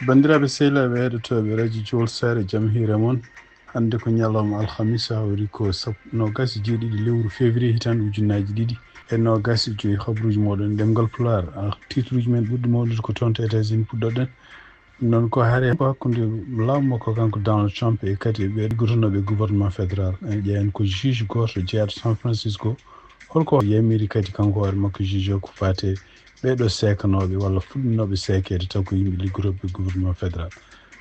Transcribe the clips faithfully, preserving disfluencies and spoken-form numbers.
Banndiraaɓe sehilaaɓe heɗotooɓe radio Jowol Saare, jam hiire mon. Hannde ko ñalawma alhamis, hawri ko sap-, noogaas e jeeɗiɗi lewru février hitaande ujunnaaji ɗiɗi e noogaas e joy. Habruuji mooɗon ɗemngal Pulaar. Ah, titruuji men ɓurɗi mawnude ko toon to États-Unis puɗɗoɗen. Noon ko hare ko hakkunde laamu makko kanko Donald Trump e kadi ɓe liggotonooɓe gouvernement fédéral. En ƴeewan ko juge gooto jeyaaɗo San Francisco. Holko yamiri kadi kanko hoore makko juge o ko faate ɓeeɗo seekanooɓe walla fuɗɗinooɓe seekeede taw ko yimɓe liggotooɓe gouvernement fédéral.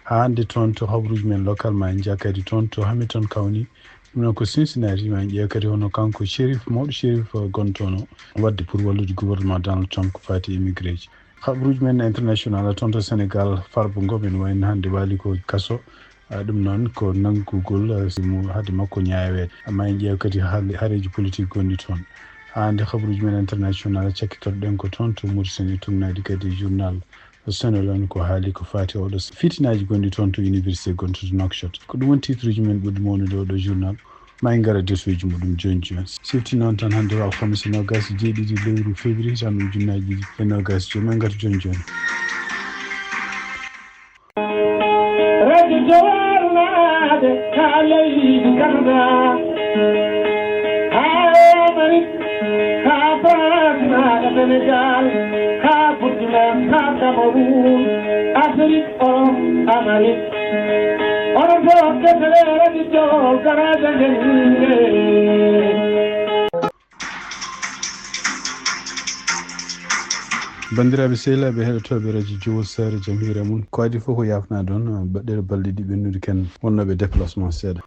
Haa hannde toon to habruuji men local ma en njaha kadi toon to Hamilton County. Ɗum noon ko Cincinnati ma en ƴeewa kadi hono kanko shérif, mawɗo shérif, eh, gonto toon o waɗde pour wallude gouvernement Donald Trump ko faati immigré ji. Habruuji men international toon to Sénégal, Farba Ngom ene wayno hannde waali ko kaso. Ah, ɗum noon ko nanngugol, ah, si mo haade makko ñaaweede. Amma en ƴeewa kadi hal-, hareeji politique gonɗi toon. Haa hannde habruuji men international cakkitoɗen ko toon to Mauritanie, tuugnaade kadi e journal Sonolon ko haali ko faati oɗo fitinaaji gonɗi toon to université gonto to Nouakchott. Ko ɗum woni titruuji men ɓurɗi mawnude oɗo journal. Ma en ngara desuuji muɗum jooni jooni. Sifti noon tan hannde ko alhamisa noogaas e jeeɗiɗi lewru février tan ujunnaaji ɗiɗi e noogaas e joy. Ma en ngartu jooni jooni. Radio Jowol naade ka leydi Canada, haa e Amérique, haa France, haa e Sénégal, haa Burkina, haa Cameroun, Afrique, Europe, Amérique. Onon fof kettore Radio Jowol, garaaji men. Banndiraaɓe sehilaaɓe heɗotooɓe radio Jowol Saare, jam hiire mon. Ko adii fof ko yaafnaade on, baɗɗere balɗe ɗiɗi ɓennude ken wonnooɓe déplacement seeɗa.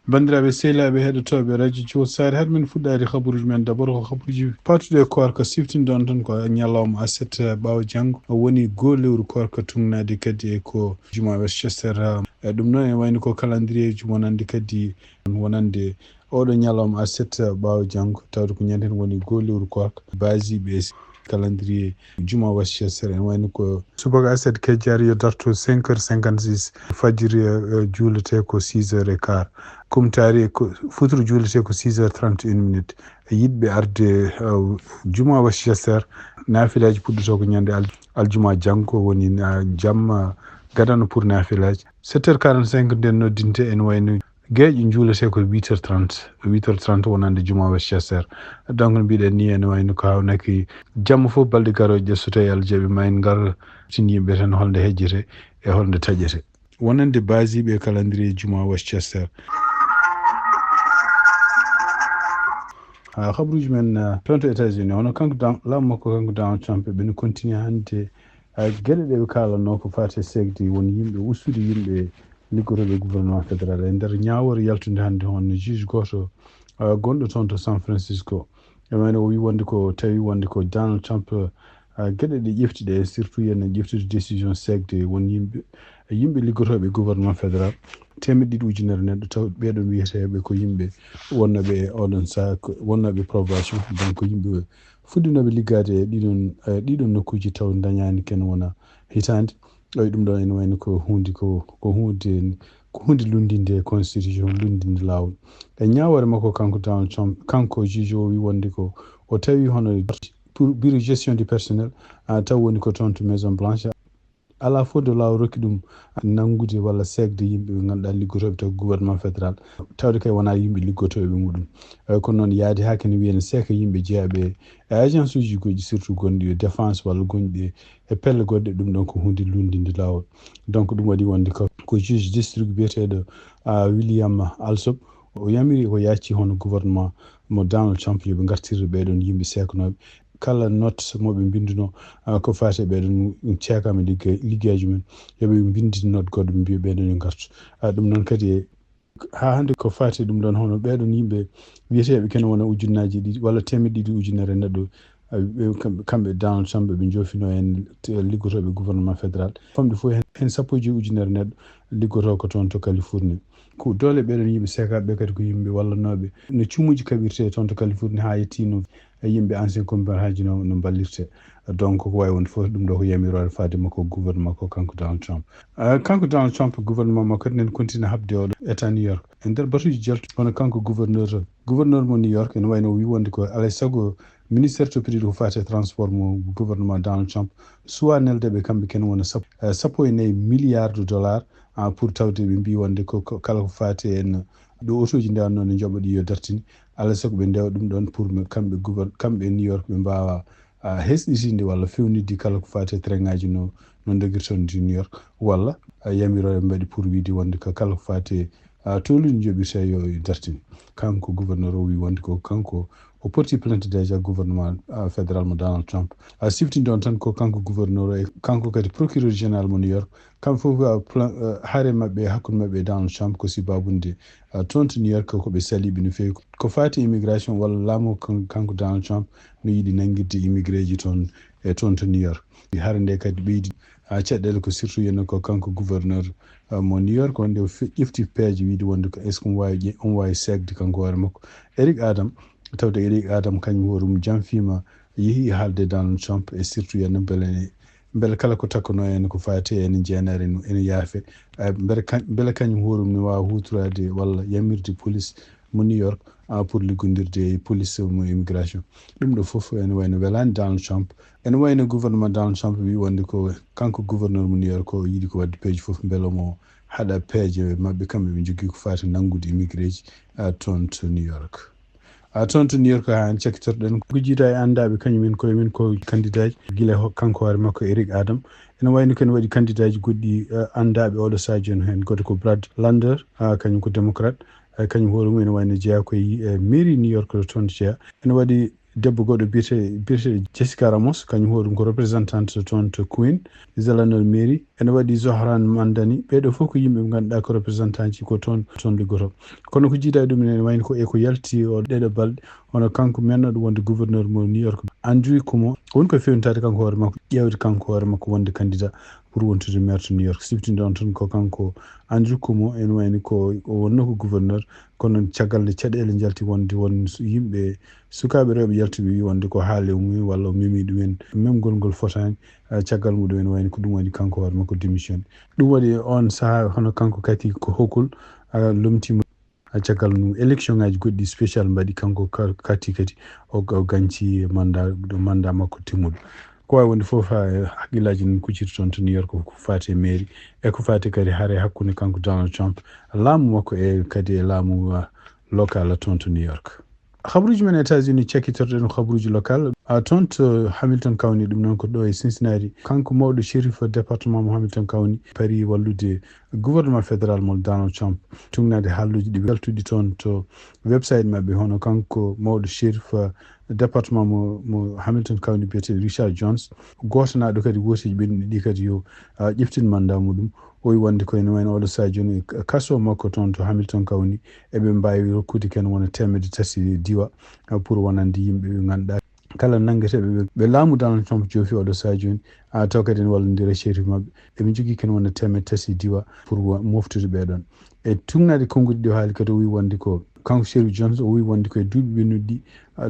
Banndiraaɓe sehilaaɓe heɗotooɓe radio Jowol Saare, hade men fuɗɗaade habaruuji men, d'abord ko habaruuji paatuɗi e koorka, siftinɗon tan ko ñalawma aset, ɓaawo janngo, woni goo lewru koorka, tuugnaade kadi e ko juma Westchester. E ɗum noon, e wayno ko calendrier ji wonande kadi, wonande oɗo ñalawma aset ɓaawo janngo, tawde ko ñande heen woni goo lewru koorka, baasiiɓe e calendrier juma Westchester, en wayno ko subaka aset kejjaari yo darto cinq heures cinquante-six, fajiri, eh, juuletee ko six heures et quart, kumtaari ko futuro juuletee ko six heures trente et une minutes. Yiɗɓe arde, eh, juma Westchester, naafilaaji puɗɗotoo ko ñande al-, aljuma janngo, woni na-, jamma gadano pour naafilaaji. Sept heures quarante-cinq nden noddinte, en wayno geeƴe njuuletee ko huit heures trente, huit heures trente wonande juma Westchester. Donc, no mbiɗen ni, ene wayno ko hawnaki jamma fof balɗe garooje ɗe, so tawi Allah jaɓi, ma en ngar tin yimɓe tan holnde hejjete e holnde taƴete. Wonande baasiiɓe e calendrier juma Westchester. Ah, habaruuji men, ah, toon to États-Unis, hono kanko Dan-, laamu makko kanko Donald Trump, ɓe no continue hannde, ah, geɗe ɗe ɓe kaalanoo ko faati e seekde won yimɓe, ustude yimɓe liggotooɓe gouvernement fédéral. E nder ñaawoore yaltunde hannde, hono juge gooto, ah, gonɗo toon to San Francisco, e wayno o wi wonde ko tawi wonde ko Donald Trump, ah, geɗe ɗe ƴefti ɗe, surtout yen ƴeftude décision seekde won yimɓe, yimɓe liggotooɓe gouvernement fédéral, teemeɗɗe ɗiɗi ujunere neɗɗo, taw ɓeeɗon wiyeteeɓe ko yimɓe wonnooɓe e oɗon saha, ko wonnooɓe probation, donc ko yimɓe fuɗɗinooɓe liggaade e ɗiɗon, e ɗiɗon nokkuuji taw ndañaani ken wona hitaande. Oy, ɗum ɗo ene wayno ko huunde, ko, ko huunde, ko huunde lunndinde constitution, lunndinde laawol. E ñaawoore makko kanko Donald Trump, kanko juge o wi wonde ko o tawi hono pour bureau gestion du personnel, ah, taw woni ko toon to Maison Blanche. Alaa fof de laawol rokki ɗum nanngude walla seekde yimɓe ɓe ngannduɗaa liggotooɓe taw gouvernement fédéral, tawde kay wonaa yimɓe liggotooɓe muɗum. Eh, kono noon yaade haa kene wiyen seeka yimɓe jeyaaɓe e agence uji goɗɗi, surtout gonɗi e défense walla gonɗi e pelle goɗɗe, ɗum ɗon ko huunde lunndinde laawol. Donc, ɗum waɗi wonde ko, ko juge district biyeteeɗo, ah, William Alsop, o yamiri, o yaacci hono gouvernement mo Donald Trump yo ɓe ngartir ɓeeɗon yimɓe seekanooɓe. Kala note mo ɓe mbinnduno, ah, ko faati e ɓeeɗon ceekaama ligge-, liggeeji mum, yo ɓe mbinndin note goɗɗo, ɓe mbiya ɓeeɗon yo ngartu. Ah, ɗum noon kadi e, haa hannde ko faati e ɗum ɗoon, hono ɓeeɗon yimɓe wiyeteeɓe kene wona ujunnaaji ɗiɗi walla teemeɗɗe ɗiɗi ujunere neɗɗo, ah, ɓe, kamɓe, kamɓe Donald Trump ɓe njoofinoo heen te-, liggotooɓe gouvernement fédéral. Famɗi fof heen, heen sappo e joy ujunere neɗɗo liggotoo ko toon to Californie. Ko doole ɓeeɗon yimɓe seekaaɓe kadi ko yimɓe wallanooɓe no cuumuuji kaɓirtee toon to Californie haa yettii no e yimɓe ancien combattant haji no, no mballirte. Donc ko wawi wonde fof ɗum ɗo ko yamiroore faade makko gouvernement makko kanko Donald Trump. Uh, kanko Donald Trump gouvernement makko nen kontina habde oɗo état New York e nder batuji jaltu kono kanko gouverneur gouverneur mo New York ene wayno wi wonde ko alay sago ministère toppitiiɗo ko faate transport mo gouvernement Donald Trump suwa nelde ɓe kamɓe ken wona sappo, uh, sappo e nayi milliard de dollars, uh, pour tawde ɓe mbi wonde ko kala ko faate en ɗo otoji ndewanno ne joɓa ɗi yo dartini alay sago ɓe ndewa ɗum ɗon pour kamɓe gouver kamɓe New York ɓe mbawa a hesɗitinde walla fewnitde kala ko faati e train ngaji no no dogirton di New York walla a yamiro ɓe mbaɗi pour wiide wonde ko kala ko faati a toluni joɓirta yo dartine. Kanko gouverneur o wi wonde ko kanko o porti plainte déjà gouvernement fédéral mo Donald Trump a siftinde on tan ko kanko gouverneur o e kanko kadi procureur général mo New York kamɓe fof hare maɓɓe hakkunde maɓɓe e Donald Trump ko si babunde toon to New York ko ɓe saliɓe no feewi ko faati immigration walla laamu kanko Donald Trump no yiɗi nanngirde immigré ji toon e toon to New York. Hare nde kadi ɓeydi caɗeele ko surtout yeno ko kanko gouverneur mo New York wonde o ƴefti peeje wiide wonde ko est ce que omo wawi omo wawi seegde kanko hoore makko Eric Adam tawde Eric Adam kañum hoore mum janfima yeehi haalde Donald Trump e surtout yeno beele beele kala ko takkuno en ko faati en jeenaare ene yaafe beele kañum hoore mum ne waawa huutoraade walla yamirde police mo New York pour liggondirde e police mo immigration. Ɗum ɗo fof ene wayno welaani Donald Trump ene wayno gouvernement Donald Trump wi wonde ko kanko gouverneur mo New York o yiɗi ko wadde peeje fof mbele mo haɗa peeje maɓɓe kamɓe ɓe njogii ko faati nanngude immigré ji toon to New York. A toon to New York haa en cakkitorɗen ko jiida e anndaɓe kañum en koye men ko candidat ji gila kanko hoore makko Eric Adam ene wayno ken waɗi candidat ji goɗɗi anndaɓe oɗo sadio en hen goto ko Brad Lander kañum ko démocrate kañum hoore mum ene wayno jeeya koye mairie New York to toon jeeya ene waɗi debbo goɗɗo biyete biyete Jessica Ramos kañum hoore mum ko représentante to toon to Queen Zelanor mairie ene waɗi Zohran Mandani ɓeɗo fof ko yimɓe ɓe ganduɗa ko représentant ji ko toon toon liggoto kono ko jiida e ɗum ene wayno ko eko yalti o ɗeɗo balɗe hono kanko mennoɗo wonde gouverneur mo New York Andrew Cuomo woni ko fewnitade kanko hoore makko ƴewde kanko hoore makko wonde candidat pour wontude maire to New York siftinde on tan ko kanko Andrew Cuomo ene wayni ko o wonno ko gouverneur kono caggal nde caɗele jalti wonde won yimɓe sukaɓe rewɓe yaltuɓe wi wonde ko haale mum walla o memi ɗumen memgol ngol fotani caggal muɗum ene wayni ko ɗum waɗi kanko hoore makko démission ɗum waɗi on saaha hono kanko kati ko Hochul lomtima caggal mum élection ngaji goɗɗi spécial mbaɗi kanko kati kadi o ganci mandat ɗo mandat makko timmuɗo ko wawi wonde fof ha haqqillaji noon kucciti toon to New York ko fati e mairie e ko fati kadi haare hakkunde kanko Donald Trump laamu makko e kadi e laamu local toon to New York. Habruji men États-Unis cakkitorɗen habruji local a toon to Hamilton County ɗum noon ko ɗo e Cincinnati kanko mawɗo shérif département mo Hamilton County pari wallude gouvernement fédéral mo Donald Trump tugnade halluji ɗi weltuɗi toon to website maɓɓe hono kanko mawɗo shérif département mo mo Hamilton County biyeteɗo Richard Jones goto naɗo kadi woteji ɓennuɗi ɗi kadi yo ƴeftin mandat muɗum o wi wonde ko ene wayno oɗo sadio jooni kaso makko toon to Hamilton County eɓe mbawi rokkude ken wona temedde tati diwa pour wonande yimɓe ɓe ganduɗa kala nanngeteeɓe ɓe laamu Donald Trump joofi oɗo saha jooni a taw kadi ene wallondira shérif maɓɓe eɓe njogii ken wonde temedde tati diwa pour moftude ɓee ɗoon e tugnade konnguɗi ɗi o haali kadi o wii wonde ko kanko shérif Jones o wii wonde ko e duuɓi ɓennuɗi ɗi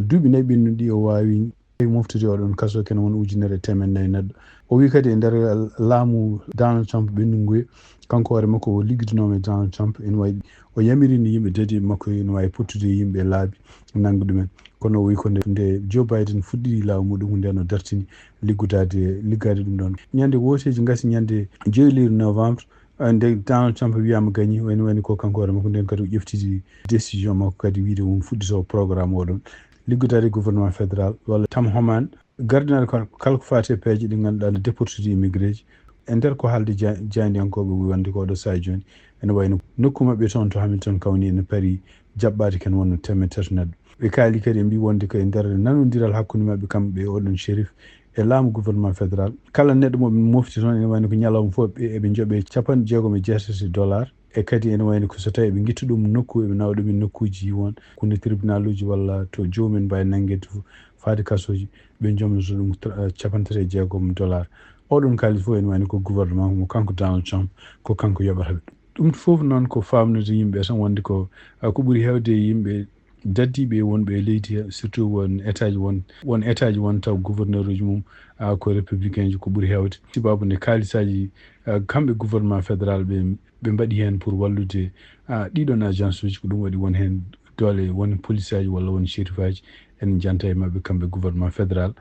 duuɓi nayi ɓennuɗi ɗi o waawi moftude oɗon kaso ken won ujunere e temedde nayi neɗɗo o wii kadi e nder laamu Donald Trump ɓennugu ngu kanko hoore makko o liggidinooma e Donald Trump ene wayi o yamirini yimɓe dadiiɓe makko ene waawi pottude e yimɓe e laabi nannga ɗumen kono o wi ko nde nde Joe Biden fuɗɗiri laamu muɗum nden o dartini liggodaade liggaade ɗum ɗon ñande wooteeji ngasi ñande joyliri novembre nde Donald Trump wiyama gañi wayno wayno ko kanko hoore makko nden kadi o ƴeftidi décision makko kadi wiide won fuɗɗito programme oɗon liggodaade gouvernement fédéral walla tam homan gardinal kala ko faati e peeje ɗi ngannduɗaa no déportude immigré ji e nder ko haalde jayndiyankooɓe wonde ko oɗo saha jooni ene wayno nokku maɓɓe toon to Hamilton County ene pari jaɓɓaade ken wonno temedde tati neɗɗo ɓe kaali kadi ɓe mbi wonde ko e nder nanodiral hakkunde maɓɓe kamɓe oɗon shérif e laamu gouvernement fédéral kala neɗɗo moɓe mofti toon ene wayno ko ñalawma fof ɓe eɓe joɓe capanɗe jeegom e jeetati dollar e kadi ene wayno ko so tawi eɓe guitta ɗum nokku eɓe nawa ɗum e nokkuji won kunde tribunal uji walla to jomumen mbawi nangguede fof faade kasoji ɓe jomnoto ɗum capanɗe tati e jeegom dollar oɗon kalis fof ene wayno ko gouvernement mo kanko Donald Trump ko kanko yoɓata ɓe ɗum fof noon ko famnude yimɓe tan wonde ko ko ɓuuri hewde e yimɓe daddiiɓe wonɓe e leydi he, surtout won état ji won, won état ji won taw gouverneur uji mum, a, ko républicain ji ko ɓuri heewde. Sababu nde kaalisaaji, a, kamɓe gouvernement fédéral ɓe, ɓe mbaɗi heen pour wallude, a, ɗiɗon agence uji, ko ɗum waɗi won heen doole, won polisaaji walla won shérifaaji, en njanta e maɓɓe kamɓe gouvernement fédéral,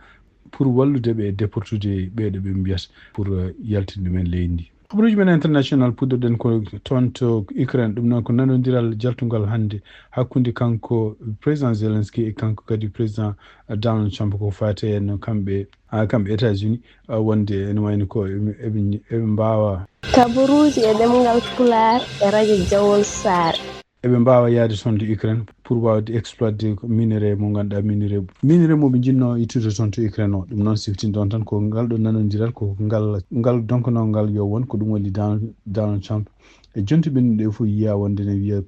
pour wallude ɓe e déportude ɓeeɗo ɓe mbiyata pour, eh, yaltinde ɗumen leydi ndi. Habaruuji men international, puɗɗorɗen ko toon to Ukraine. Ɗum noon ko nanondiral jaltungal hannde hakkunde kanko président Zelensky e kanko kadi président Donald Trump ko faati e no kamɓe, ah, kamɓe États-Unis, ah, wonde ene wayno ko eɓe, eɓe, eɓe mbaawa. Kabaruuji e ɗemngal Pulaar e radio Jawol Saare. Eɓe mbaawa yahde toon to Ukraine pour waawde exploitde minerai mo ngannduɗaa minerai, minerai mo ɓe njinnoo ittude toon to Ukraine o. Ɗum noon siftinɗon tan ko ngal ɗo nanondiral ko ngal, ngal donkanoo ngal yo won ko ɗum woni Donald, Donald Trump. E jonte ɓennuɗe ɗe fof yiyaa wonde ne wiya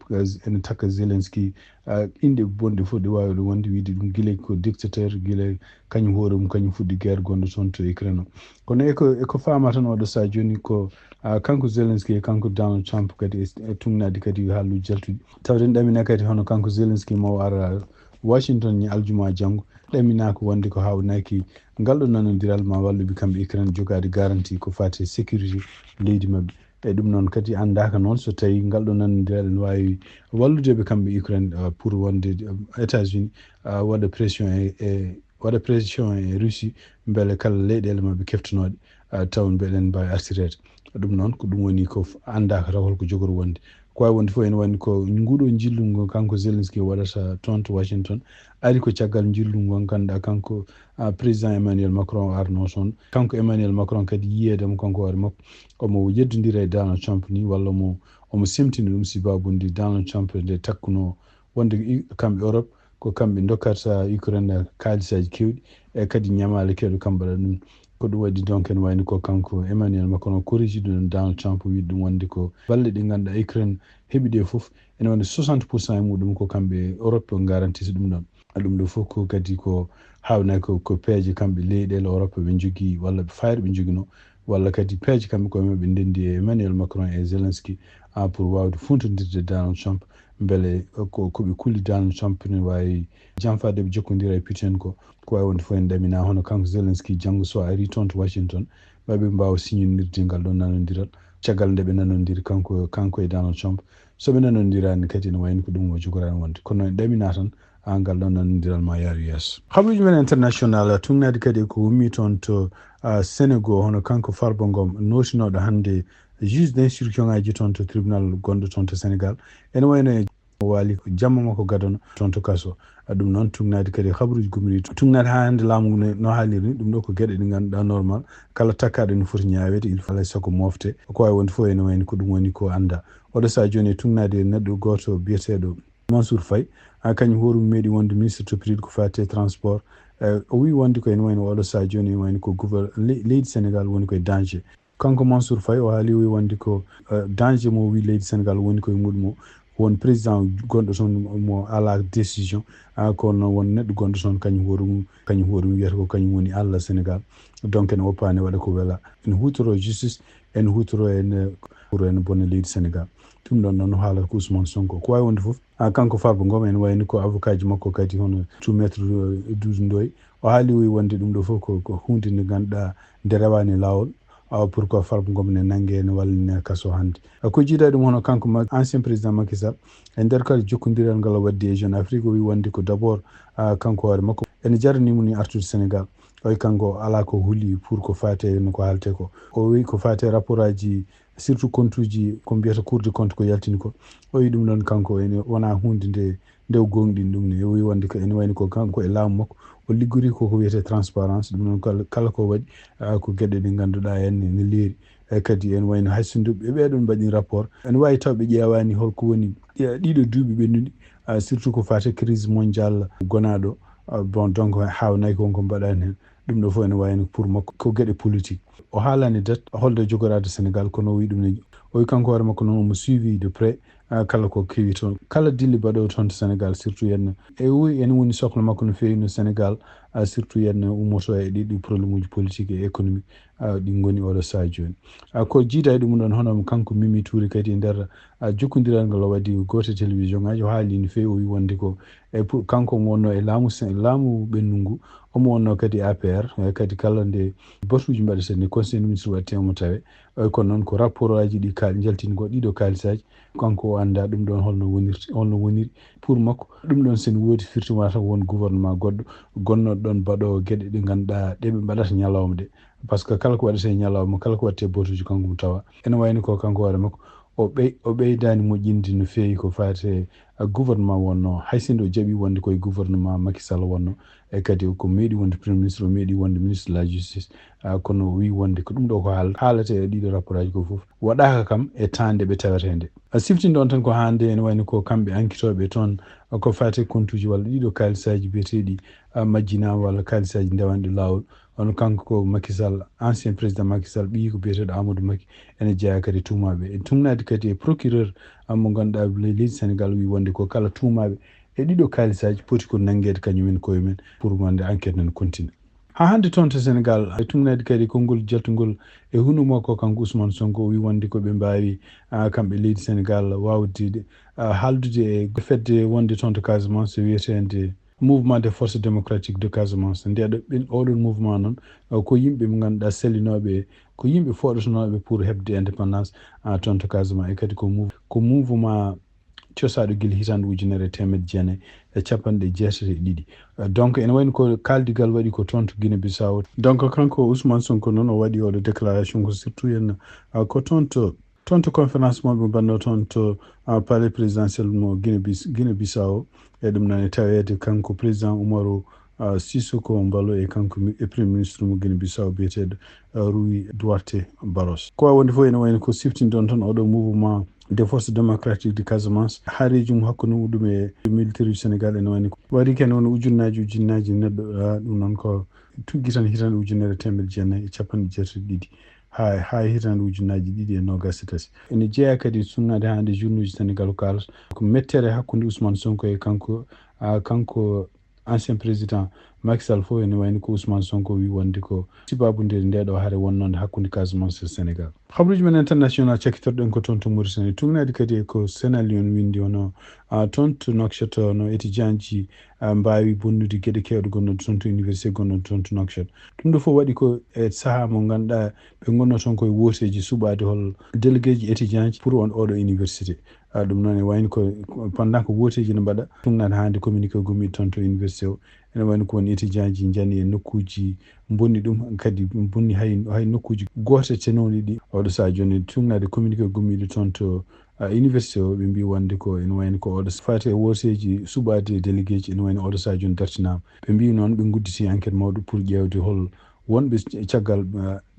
ene takka Zelensky, ah, inɗe bonɗe fof ɗe waawi ɗum wonde wiide ɗum gila ko dictateur, gila kañum hoore mum kañum fuɗɗi guerre gonɗo toon to Ukraine o. Kono eko, eko faama tan oɗo sahaa jooni ko, ah, kanko Zelensky e kanko Donald Trump kadi e, e tugnaade kadi haalluuji jaltuɗi. Tawde ne ɗamina kadi hono kanko Zelensky mo o ara Washington ñi aljuma janngo. Ɗamina ko wonde ko haawnaaki ngal ɗo nanondiral ma walluɓe kamɓe Ukraine jogaade garanti ko faati e sécurité leydi maɓɓe. E ɗum noon kadi anndaaka noon so tawi ngal ɗo nanondiral ene waawi wallude ɓe kamɓe Ukraine, ah, pour wonde, ah, États-Unis, ah, waɗa pression e, e, waɗa pression e Russie mbele kala leyɗeele maɓɓe keftanooɗe, ah, taw mbeɗen mbaawi artireede. Ɗum noon ko ɗum woni ko f-, anndaaka taw holko jogori wonde. Ko waawi wonde fof ene wayno ko nguɗo njillu ngo kanko Zelensky waɗata toon to Washington ari ko caggal njillu ngo ngannduɗaa kanko, ah, président Emmanuel Macron o arnoo toon. Kanko Emmanuel Macron kadi yiyeede mo kanko hoore makko omo yeddondira e Donald Trump ni walla mo, omo semtina ɗum sababu nde Donald Trump nde takkunoo wonde i-, kamɓe Europe ko kamɓe ndokkata Ukraine kaalisaaji keewɗi e kadi ñamaale keewɗe kamɓe mbaɗa ɗum. Ko ɗum waɗi donc ene wayno ko kanko Emmanuel Macron corrigi ɗum Donald Trump wiide ɗum wonde ko balle ɗe ngannduɗaa Ukraine heɓi ɗe fof ene wonde soixante pour cent e muɗum ko kamɓe Europe garantita ɗum ɗon. Ɗum ɗo fof ko kadi ko haawnaaki ko, ko peeje kamɓe leyɗeele Europe ɓe njogii walla ɓe fayre ɓe njoginoo walla kadi peeje kamɓe koye maɓɓe ndenndi e Emmanuel Macron e Zelensky, ah, pour waawde funtondirde Donald Trump mbele ko, ko ɓe kulli Donald Trump ne waawi janfaade ɓe jokkondira e Putin ko, ko waawi wonde fof en ɗamina hono kanko Zelensky janngo so ari toon to Washington ɓe ɓe mbaawa siñinirde ngal ɗon nanondiral caggal nde ɓe nanondiri kanko, kanko e Donald Trump. So ɓe nanondiraani kadi ene wayno ko ɗum o jogoraani wonde. Kono en ɗamina tan, ah, ngal ɗon nanondiral ma yaaru yeeso. Habaruuji men international, tugnaade kadi ko ummi toon to, ah, Senegal, hono kanko Farba Ngom, nootinooɗo hannde juge d'instruction ngaaji toon to tribunal gonɗo toon to Senegal. Ene wayno e o waali ko jamma makko gadano toon to kaso. Ah, ɗum noon tugnaade kadi habaruuji gomri to-, tugnaade haa hannde laamu ngu no, no haaliri ni, ɗum ɗo ko geɗe ɗe ngannduɗaa normal, kala takkaaɗo ene foti ñaaweede, il faut alaa e sago moofte. Ko waawi wonde fof ene wayno ko ɗum woni ko anndaa. Oɗo sahaa jooni e tugnaade e neɗɗo gooto biyeteeɗo Mansour Faye, ah, kañum hoore mum meeɗi wonde ministre toppitiiɗo ko faati e transport. Eh, o wii wonde ko ene wayno oɗo sahaa jooni ene wayno ko gouver-, le-, leydi Senegal woni koye danger. Kanko Mansour Faye o haali o wii wonde ko, eh, danger mo wii leydi Senegal woni koye muɗum o. Won président gonɗo toon mo alaa décision. Ah, kono won neɗɗo gonɗo toon kañum hoore mum, kañum hoore mum wiyata ko kañum woni Allah Senegal. Donc ene woppaani waɗa ko wela. Ene huutoro justice, ene huutoro ene, huutoro ene bona leydi Senegal. Ɗum ɗon noon o haalata ko Ousmane Sonko. Ko waawi wonde fof, ah, kanko Farba Ngom ene wayni ko avocat ji makko kadi hono to maître, eh, Doudou Ndoye. O haali o wii wonde ɗum ɗo fof ko, ko huunde nde ngannduɗaa nde rewaani laawol. Ah, pourquoi Farba Ngom ne nannge ene walla ne kaso hannde. Ah, ko jiidaa ɗum hono kanko Ma-, ancien président Macky Sall, e nder kala jokkondiral ngal o waddi e Jeune Afrique, o wii wonde ko d'abord, ah, kanko hoore makko ene jarani mo ni artude Senegal. O wii kanko alaa ko huli pour ko faate no ko haalte ko. O wii ko faate rapport aji, surtout compte uji ko mbiyata Cour des comptes ko yaltini ko. O wii ɗum ɗon kanko ene wona huunde nde nde o goongɗini ɗum ne, o wii wonde ko ene wayni ko kanko e laamu makko, o liggori ko ko wiyetee transparence, ɗum noon kala, kala ko waɗi, ah, ko geɗe ɗe ngannduɗaa en ne, ne leeri. E kadi ene wayno hay so ndu-, ɓe ɓeeɗon mbaɗi rapport, ene waawi taw ɓe ƴeewaani holko woni ɗi-, ɗiɗo duuɓi ɓennuɗi, ah, surtout ko faati crise mondiale gonaaɗo, ah, bon, donc haawnay ko wonko mbaɗaani heen. Ɗum ɗo fof ene wayno pour makko ko geɗe politique. O haalaani date holde jogoraade Senegal, kono o wii ɗum ne, o wii kanko hoore makko noon omo suivi de près, ah, kala ko kewi toon. Kala dille baɗoowo toon to Senegal, surtout henna. E o wii ene woni sokla makko no feewi no Senegal, surtout yen ummoto e ɗiɗi problème uji politique et économique ɗi ngoni oɗo saha joni. Ko jiida e ɗum ɗon, hono kanko Mimi Touré kadi e nder jokkondiral ngal o waɗi gooto e télévision ngaji, o haali no feewi, o wi wonde ko e pour kanko omo wonno e laamu laamu ɓennu ngu, omo wonno kadi A P R, kadi kala nde batuuji mbaɗata ni conseil des ministres waɗte omo tawe. Kono noon ko rapport aji ɗi kaal jaltingol ɗiɗo kaalisaaji, kanko o annda ɗum ɗon holno wonirti holno woniri pour makko. Ɗum ɗon sen woodi firti wata won gouvernement goɗɗo gonnoɗo ɗon mbaɗowo geɗe ɗe ngannduɗaa ɗe ɓe mbaɗata ñalawma de. Par ce que kala ko waɗete ñalawma, kala ko waɗete batuuji, kanko mo tawa ene wayni ko kanko hoore makko o ɓey o ɓeydani moƴƴinde no feewi ko fate gouvernement wonno, hay sinno o jaɓi wonde koye gouvernement Macky Sall wonno, e kadi ko meeɗi wonde premier ministre, o meeɗi wonde ministre de la justice. Kono o wi wonde ko ɗum ɗo ko haal haalate e ɗiɗo rapport aji ko fof waɗaka kam e tande ɓe tawete nde. A siftinde on tan ko hande ene wayni ko kamɓe enquêtooɓe toon ko fate kontuji walla ɗiɗo kaalisaaji biyeteeɗi majjinaama walla kaalisaaji ndewanɗi laawol. Hono kanko ko Macky Sall, ancien président Macky Sall, ɓiyi ko biyeteeɗo Amadou Macky, ene jeeya kadi tuumaaɓe. En tuumnaade kadi e procureur mo ngannduɗaa leydi Sénégal wi wonde ko kala tuumaaɓe e ɗiɗo kaalisaaji poti ko nanngeede kañumen koye men pour wonde enquête ne continue. Haa hannde toon to Sénégal, e tuumnaade kadi konngol jaltungol e hunumo ko kanko Ousmane Sonko, o wi wonde ko ɓe mbaawi kamɓe leydi Sénégal waawde haaldude e fedde wonde toon to Casamance wiyeteende Mouvement des Forces Démocratiques de Casamance. Ndeɗo ɓen oɗon mouvement noon ko yimɓe ɓe ngannduɗaa sellinooɓe, ko yimɓe fooɗotonooɓe pour heɓde indépendance toon to Casamance. E kadi ko mouv ko mouvement cosaaɗo gila hitaande ujunere e teemedde jeenayi e capanɗe jeetati e ɗiɗi. Donc ene wayno ko kaaldigal waɗi ko toon to Guinée Bissau. Donc kanko Ousmane Sonko noon o waɗi oɗo déclaration ko surtout en ko toon to toon to conférence mo ɓe mbanno toon to palais présidentiel mo Guinée Bissau. E ɗum noon e taweede kanko président Umaru Sissoko Embaló e kanko e premier ministre mo Guinée Bissau biyeteeɗo Rui Duarte Barros. Ko wawi wonde fof ene wayno ko siftinde on tan oɗo mouvement des forces démocratiques de Casamance, haareeji mum hakkunde muɗum e militaire uji Sénégal ene wayno ko waɗi kene woni ujunnaaji ujunnaaji neɗɗo. Ɗum noon ko tuggi tan hitaande ujunere teemedde jeenayi e capanɗe jeetati e ɗiɗi ha ha hitaande ujunnaaji ɗiɗi e noogaas e tati. Ene jeeya kadi sunnaade hannde journée uji Sénégal ko kaalata ko mettere hakkunde Ousmane Sonko e kanko kanko ancien président Macky Sall fof ene wayno ko Ousmane Sonko wi wonde ko sibabu nde ndeɗo hare wonnonde hakkunde Casamance e Sénégal. Habruji men international cakkitorɗen ko toon to Mauritanie, tuminaade kadi ko Senali on windi hono toon to Nouakchott no étudiant ji mbaawi bonnude geɗe kewɗe gonnoɗe toon to université gonnoɗe toon to Nouakchott. Ɗum ɗo fof waɗi ko e sahaa mo ngannduɗaa ɓe ngonno toon koye wooteeji suɓaade hol délégué ji étudiant ji pour on oɗo université. Ɗum noon e wayno ko pendant ko wooteeji no mbaɗa, ɗum nata hannde communiqué gommiiɗo toon to université o. Ene wayno ko woni étudiant ji njani e nokkuuji bonni ɗum kadi bonni hay hay nokkuuji gootetenooɗi ɗi. Oɗo saha jooni tuminaade communiqué gommiiɗo toon to université o ɓe mbi wonde ko ene wayno ko oɗo fati e wooteeji suɓaade e délégué ji ene wayno oɗo saha jooni dartinaama. Ɓe mbi noon ɓe ngudditi enquête mawɗo pour ƴeewde hol wonɓe caggal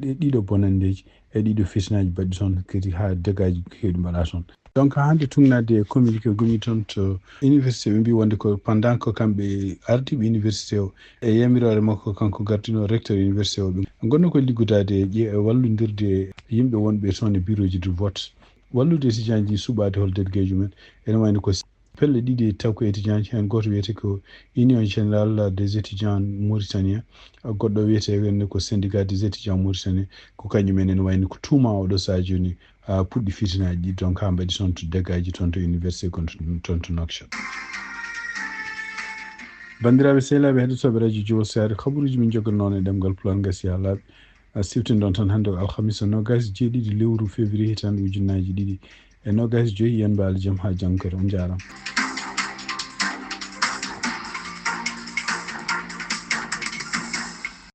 ɗiɗo bonanndeeji e ɗiɗo fitinaaji baɗɗi toon kadi haa dégâts ji keewɗi mbaɗa toon. Donc hannde tuminaade e communiqué gommiiɗo toon to université ɓe mbi wonde ko pendant ko kamɓe ardiiɓe université o e yamiroore makko kanko gardino recteur université o ɓe ngonno koye liggodaade e ƴe e wallondirde e yimɓe wonɓe toon e bureau ji de vote wallude étudiant ji suɓaade hol délégué ji men ene wayno ko pelle ɗiɗi taw ko étudiant ji heen gooto wiyetee ko Union Générale des Étudiants Mauritaniens, goɗɗo wiyetee wonde ko Syndicat des Étudiants Mauritaniens. Ko kañum en ene wayno ko tuuma oɗo saha jooni puɗɗi fitinaaji ɗi donc haa mbaɗi toon to dégâts ji toon to université kon toon to Nouakchott. Banndiraaɓe sehilaaɓe heɗotooɓe radio Jowol Sare, kabaruuji min joggatnoo e ɗemngal Pulaar ngasi haa laaɓi. Siftindon tan hannde ko alhamisa noogaas e jeeɗiɗi lewru février hitaande ujunnaaji ɗiɗi e noogaas e joyi. Yen mbaali jam haa janngo kadi. On njaaraama.